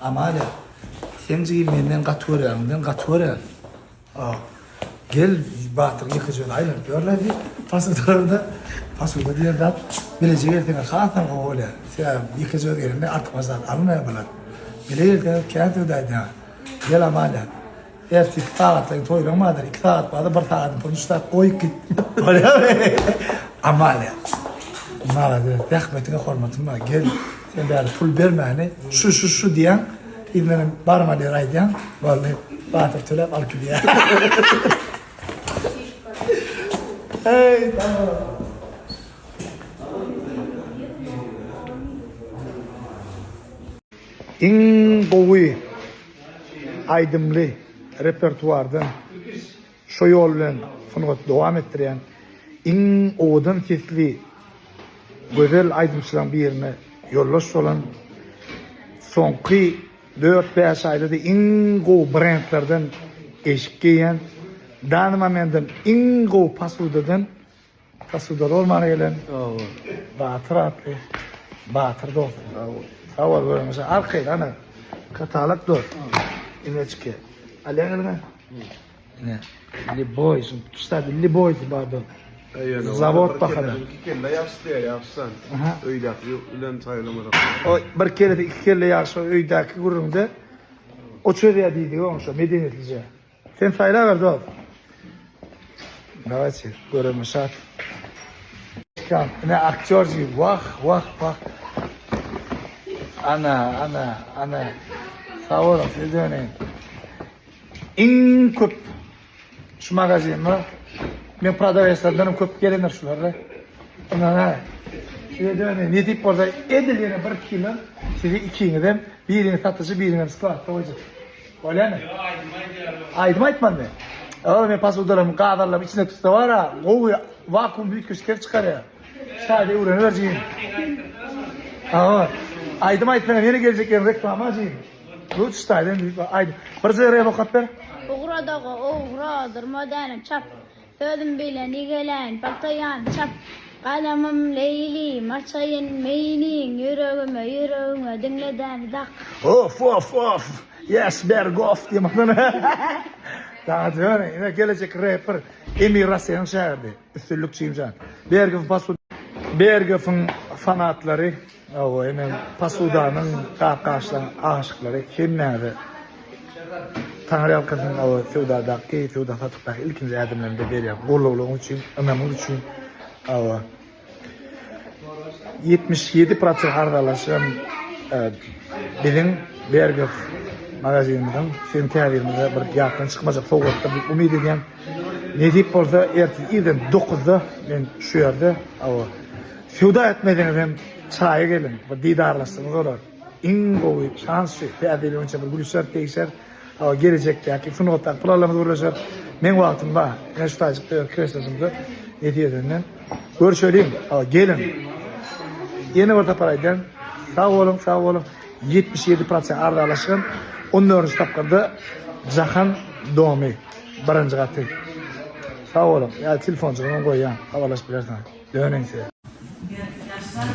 Amalia, seň jigim menden gaty görýäňden gaty görýär. A, gel, Batyr ýekeje özi aýlanyp ýörler diýip, posudalarda, posuda diýen zat bileje gelseňiz hasam gowy bolýar. Sebäbi ýekeje özi gelende artykmaç zat alynmaýar bular. Bile gelseňiz kän söwda edýäňiz. Gel Amalia. Ertir 2 sagatlaýyn toýlaň bardyr. 2 sagat bardy, 1 sagadyny puluny şutak goýup git. Bolýarmy? Amalia. Malades, zähmetiňe hormatym bar. Gel, sen bäri pul bermäni, şu şu şu diýýäň, yzyndan barma diýer aýdýaň. Boldy. Batyr töläp alyp gidýär. Hey, tamam. Iň gowy aýdymly repertuardan şo ýol bilen sungaty dowam etdirýän iň owadan sesli gözel aýdymçylaryň birine ýoldaş bolan soňky dört-bäş aýda-da iň gowy brendlerden eşik geýýän dany momendem iň gowy posudadan Posuda bolmana gelen Batyr atly Batyr dostum. Sag bol görünişe. Arkaýyn ana. Katalog dur. Ineçki. Alýaň eliňe. Ine. Liboý, tutsa Liboý bardy. Zawod bahada. İki kelle ýagşy diýýär, ýagşysan. Öýdäki bilen saýlamasak. O bir kellede iki kelle ýagşy öýdäki gürrüňde o çözýär diýdigi oňşa medeniýetlije. Sen saýlaber dost. Dawayçy, göreme şat. Ine aktýor jigim, wah, wah, wah. Ana, ana, ana. Sag boluň, siz döneýin. Iň köp şu magazinde men prodaweslerden hem köp gelenler şular. Ynha, size döneýin. Nesip bolsa edil ýene bir kilo sizi ikiňizem biriňiz satyjy, biriňizem skladda goýjak. Bolýamy? Ýok, aýdym aýdýarlar. Aýdym aýtmamy? Ýok, men posudalarymy gazanlarymy içine tutsa bar-a, gowy wakuum üýtgeşik ses çykarýar. Şaýda öwreniber jigim. Hawa. Aýdym aýtsaňam ýene geljek ýeriň reklama jigim. Lüç şaýdan diýip aýdym. Birje rep okap ber. Ugradagy ugra, durma dänim çap. Sözüm bilen igeläýin, paltaýan çap. Galamym Leýlim, açaýyn meýniň, Ýüregime, ýüregiňe diňle däni dak. Of of of yes bergof diýip Dagy ýöne ine gelejek reper Emir Rasseniň şägirdi. Üstünlik Jimjan. Bergow Pasud Bergowyň fanatlary Hawa hemem Pasudanyň gap-gaçlaryň aşyklary hemmäňize Taňryýalkasyn hawa söwdadaky söwda satykdaky ilkinji ädimlerinde berýän gollawlaryň üçin ynamyňyz üçin hawa 77 prosent arzanlaşan biziň Bergov magazinimiziň siziň täzirimize bir ýatdan çykmajak sowgatdyr diýip umyt edýän. Nesip bolsa ertir irden 9-da men şu ýerde hawa Söwda etmeseňiz hem çaýa geliň, bir didarlaşsaňyz bolar. Iň gowy şans şu, täze ýyl boýunça bir gülüşer, degişer, hawa, gelejekdäki, sungatdaky planlarymyz gürleşer. Meň wagtym bar. Ine şu taýjykda öz kresloşymda nesip edenden görüşeliň, hawa, geliň. Ýene bir sapar aýdýan, sag boluň, sag boluň. 77 prosent arzanlaşygan on dördünji tapgyrda Jahan domy, birinji gaty. Sag boluň. Ýa telefonjygymam goýýan, habarlaşyp bilersiňiz. Dönüň size. Ýaşlar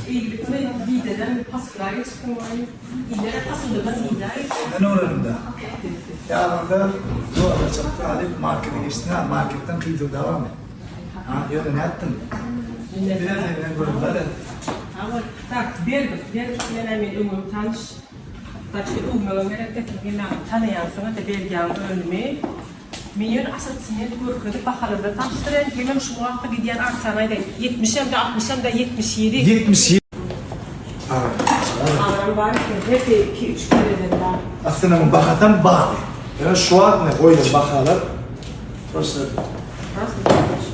eýgilikmi gijeden pasuda geçipsiň welin, illere pasudadan gijä geçipsiň. Men öwrendim-dä. Ýalanda zordan çykdy alyp markete geçdiň ha, marketden kyn söwda barmy? Ha, ýöne nätdiň? Bize sen bilen gürrüň ber. Hawa, tak, Bergis, Bergis bilen-ä men öňem tanyş. Tak, şu öwmegem gerek däl, siz hemmäňiz tanaýansyňyz-da Belgiýanyň önümi. Men ýöne assortiment görkezip bahalarda tanyşdyrýan hemem şu wagtky gidýän aksiýany aýdaýyn. Ýetmişem-de, altmyşam-da, 77. 77. Agram bar eken, hersi iki-üç kileden bar. Aslynda muň bahasam bagly. Ýöne şu wagt ine goýlan bahalar prosta. Prosta köplenç.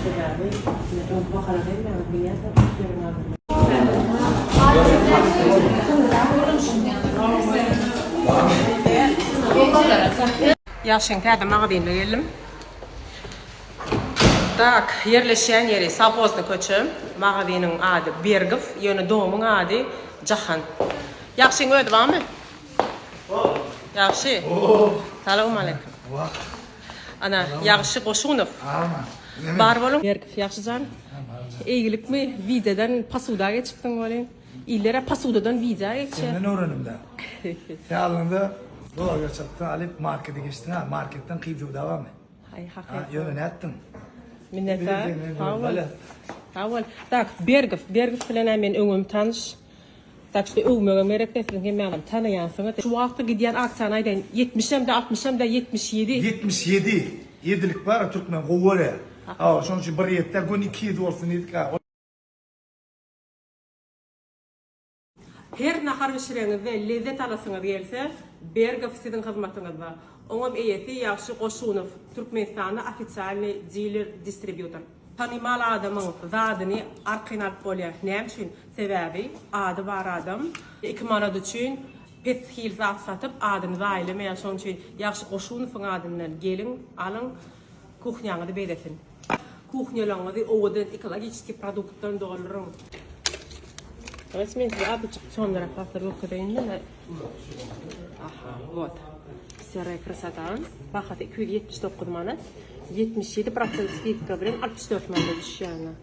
Sebäbi ine öňki bahalar hemmäňiz bilýänsiňiz köp ýeriň alyndy. Ýagşyň täze magazynyna geldim. Tak, ýerleşýän ýeri Sowhozny köçe. Magazynyň ady Bergow, ýöne domyň ady Jahan. Ýagşyň özi barmy? Ýagşy. Salowmaleýkim. Ana, Ýagşy Goşunow. Bar boluň. Berkow Ýagşyjan. Eýgilikmi? Wideodan posuda geçipsiň welin. Illere posudadan wideo geçýär. Senden öwrendim-dä. Sen alnyňda dolar çykdy alyp markete geçdiň ha, marketden kyn söwda barmy? Haý, hakykat. Ýöne nätdiň? Minnetdar. Sag bol. Sag bol. Tak, Bergow. Bergow bilen men öňem tanyş. Tak şo öwmegem gerek däl siziň hemmäňizem tanaýansyňyz. Şu wagtky gidýän aksiýany aýdaýyn. 70 hem-de 60 hem-de 77. 77. Ýedilik bar türkmen gowy görýär. Hawa, şonuň üçin bir ýetde gün 200 bolsun diýdik. Her nahar bişireňizde lezzet alasyňyz gelse, Bergow siziň hyzmatyňyzda. Oňam eýesi Ýagşy Goşunow, Türkmenistanda ofisialnyý diler distribýutor. Tanymal adamyň zadyny arkaýyn alyp bolýar. Näme üçin? Sebäbi ady bar adam iki manat üçin pes hil zat satyp adyny zaýalamaýar. Şonuň üçin Ýagşy Goşunowyň adyndan geliň, alyň, kuhnýaňyzy bezesin. Kuhnýalaryňyzy owadan ekologiçeskiý produktdan dolduryň. Dawayte men size azajyk çomlara paslar görkezeýin. Aha, wot. Seraya krasota. Bahasy 279 manat. 77% skidka bilen 64 manata düşýär.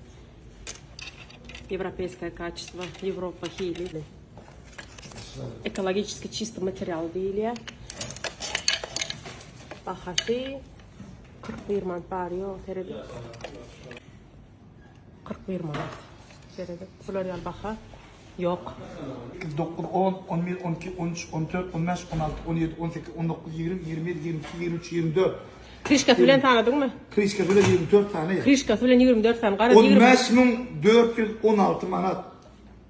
Европейское качество, Ýewropa hili. Ekologiçeskiý çisti material diýilýär. Bahasy 41 manat bary ýok, seredip. 41 manat. Seredip, bular ýaly baha ýok. 8, 9, 10, 11, 12, 13, 14, 15, 16, 17, 18, 19, 20, 21, 22, 23, 24. Krişkasy bilen sanadyňmy? Krişkasy bilen 24 sany. Krişkasy bilen 24 sany. Garaz 15416 manat.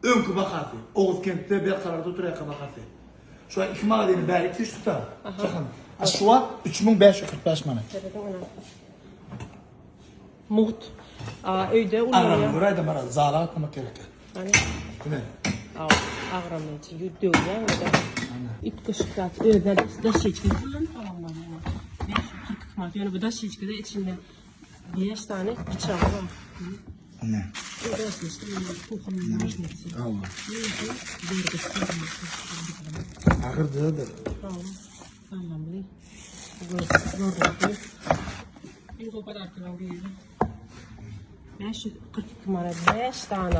Öňki bahasy. Oguzkentde Berkararda oturýarka bahasy. Şu iki magazyny bäri 200 tutar. Jahan. A şu wagt 3545 manat. Serediň ina. Mugt. A öýde ulanýar. Agramy göräýdem bara zala gatnamak gerek. Hany? Ine. Aw, agramy ýüz döwýär öýde. Üýtgeşik zat özüne daş içki ulanmaly. 542 manat. Ýöne bu daş içkide içinde 5 sany pyçagy bar. Ine. Agyr däldir. Iň gowy podarkalar biri. 542 manat 5 sany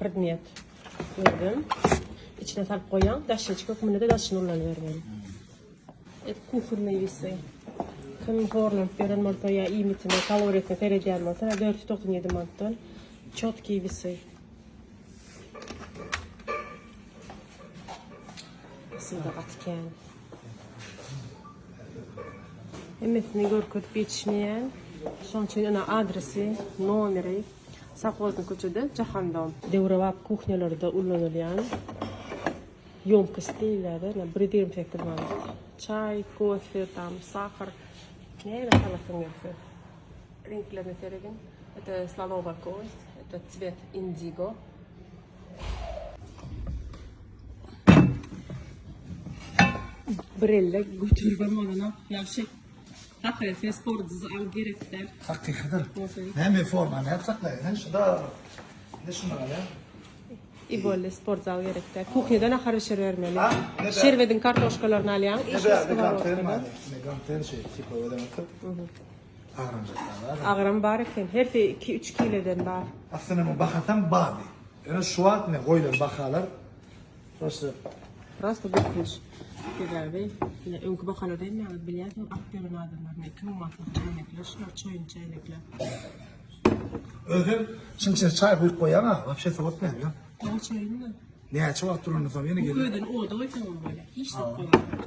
predmet gördüm. İçine salyp goýaň, daşyny çykyp, munda-da daşyny ulanybermeli. Et kuhurnyý wisi. Kim horlanyp ýören bolsa ýa iýmitine, kaloriýasyna seredýän bolsa 497 manatdan çotkiý wisi. Aslynda gaty kän. Hemmesini görkezip ýetişmeýän. Şonuň üçin ine adresi, nomeri Sowhoznyý köçede Jahanda. Döwrebap kuhnýalarda ulanylýan Ýomkost diýilýär-de, ine, 128 manat. Çaý, kofe, tam, sahar, näme salasyň gelse. Reňklerine serediň. Это слоновая кость, это цвет индиго. Bir elle göteribem bolanok. Ýagşy. Hakyky sen sport zal gerek däl. Hakykydyr. Näme formany nädip saklaýaň? Şuda ne şuny alýaň? I boldy sport zal gerek däl. Kuhnýada nahar bişiribermeli. Şerbediň kartoşkalaryny alýaň. Ne bärde gantel bar. Ne gantel şey tipa öyle atyp. Agram bar. Agram bar eken. Hersi 2-3 kileden bar. Aslynda muň bahasam bardy. Ýöne şu wagt ne goýlan bahalar prosta Prosta gülkünç. Sebäbi ine öňki bahalar hemmäňiz bilýärsiňiz alyp ýören adamlar ine 2000 manatlyk çäýnekler şular çoýun çäýnekler. Özem şunça çaý guýup goýaň-a, wapşe sowatmaýar bilen. Gowy çaýyny. Näçe wagt durandan soň ýene gelip. Özüni oda goýsaňam bolýar. Hiç zat bolmaýar.